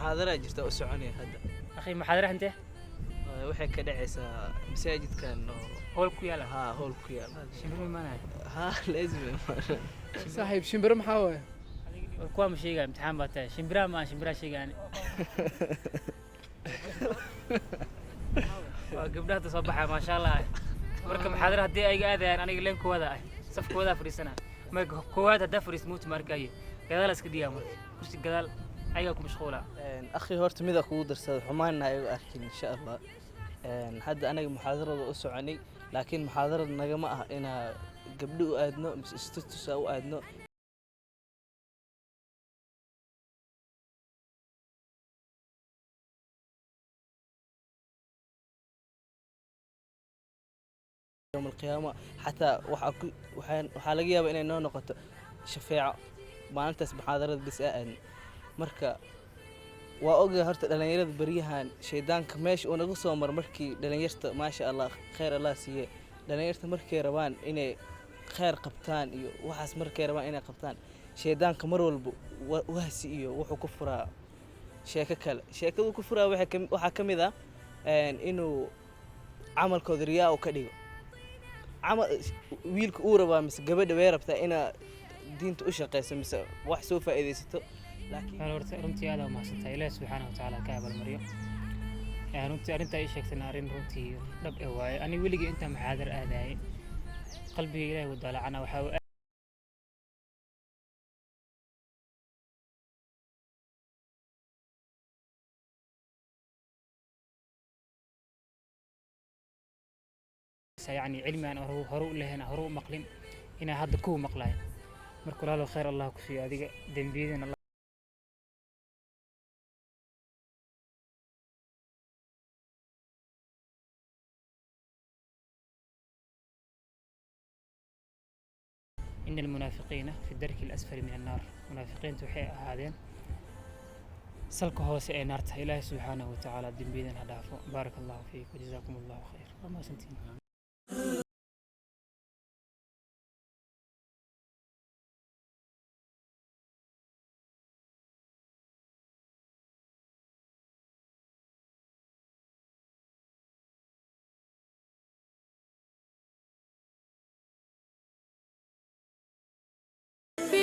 Muxaadaraa jirta u soconaya hadda. Akhi, muxaadara intee? Waxay ka dhacaysaa masaajidkan oo hool ku yaala. Haa, hool ku yaala. Shimbiro imaanaya? Haa, laazim. Saaxiib, shimbiro maxaa waaye? War kuwaa ma sheegaya, imtixaan baa tahay. Shimbiraha ma aan shimbiraha sheegaani, waa gabdhaha hadda soo baxaya, maasha Allah. Marka muxaadara haddii ayga aadayaan, aniga leen koowaada ah, saf koowadaa fadhiisana. Ma koowaad haddaa fadhiis muuti ma arkaayo, gadaal iska dhigaa. Marka kursi gadaal ayagaa ku mashquula. Akhi, horta mida kugu darsada xumaanna ayagu arkin insha Allah. Hadda anaga muxaadarada u soconay, laakiin muxaadarada nagama ah inaa gabdho u aadno mise istatusa u aadno. Yawm alqiyaama xataa waxaa ku waxaa laga yaabaa inay noo noqoto shafeeco maalintaas muxaadarada bis aa aadno. Marka waa ogahay horta dhalinyarada beryahan shaydaanka meesha uu naga soo maro. Markii dhalinyarta, maasha Allah, khayr Allah siiye, dhalinyarta markay rabaan inay khayr qabtaan iyo waxaas markay rabaan inay qabtaan, shaydaanka mar walba wahsi iyo wuxuu ku furaa sheeko kale. Sheekadu ku furaa waxaa ka mid ah inuu camalkooda riyaa uu ka dhigo. Camal wiilka uu rabaa mise gabadha way rabtaa inaa diinta u shaqeyso mise wax soo faa'iidaysato, laakiin Walaal, horta runtii aad aa umahadsantahay. Ilaahi subxaana watacaala ka abaalmariyo. Runtii arrintaa ii sheegtana arrin runtii dhab eh waaye. Aniga weligii intaan muxaadar aadayay, qalbiga Ilaahi wuu daalacana waxaa uu yacni cilmi aan hore u lahayn, hore u maqlin, inaa hadda kuwa maqlayo. Marka walaalo, khayr Allah ku siiyo adiga, dembiyadana Allah. إن المنافقين في الدرك الأسفل من النار. منaafiqiintu waxay ahaadeen salka hoose ee naarta. Ilaahay subxaanahu watacaala dembiyadan ha dhaafo. Baaraka Allahu fiik wajazaakum Allahu khayr. Waa mahadsantihiin.